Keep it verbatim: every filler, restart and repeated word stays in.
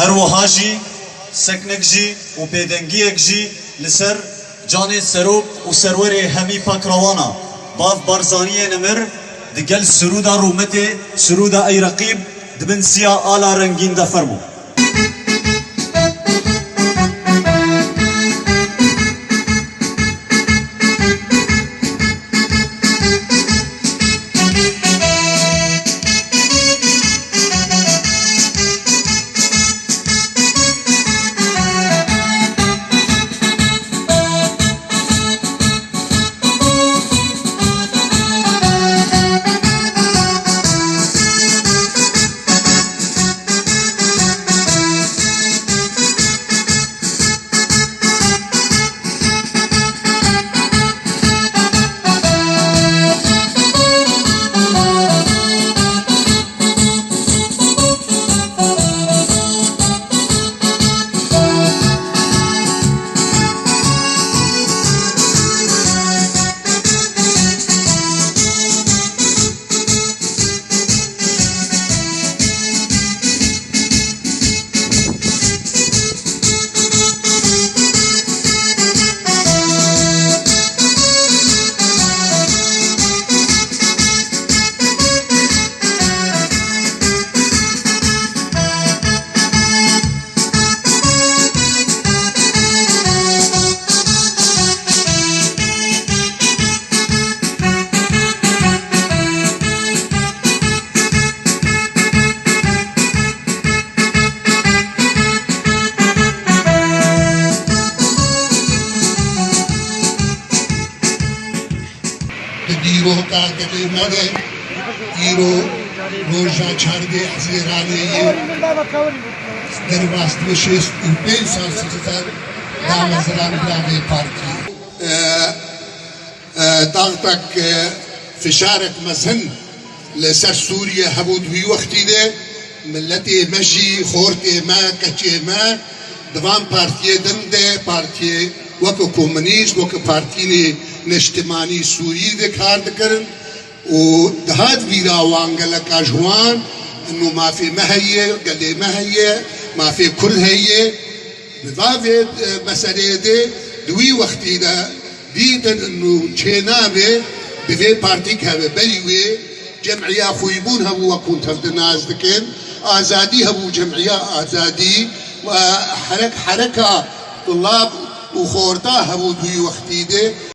Her wiha jî seknek jî û bêdengiyek jî li ser canê serok û serwerê hemî pakrewana Bav Barzaniyê Nimir di gel sirûda rûmetê, sirûda Ey Reqîb, di bin siya ala rengîn de fermo. Di dîroka gelê me de îro roja çardeh Hezîranê ye. Derbas dibe şêst û pênc sal sirî ser damezrandina vê partiyê. E, e, daxtak, e, fişarek mezin li ser Sûriye hebû di wî wextî de, miletê me jî, xortê me, keçê me di van partiyê din de, partiyê weke komunîst, weke partiyê niştimanî Sûrî de kar dikirin û dihat bîra wan geleka ji wan, ino mafê me heye, gelê me heye, mafê Kurd heye. Di va vê, e, meseleyê de di wî wextî de dîtin û çênabe bi vê partîk hebe. Berî wê cem'iya xwîbûn hebû, wek hûn tevdi nas dikin. Azadî hebû, cem'iya Azadî, we herek-, hereka tulab û xorta hebû di wî wextî de.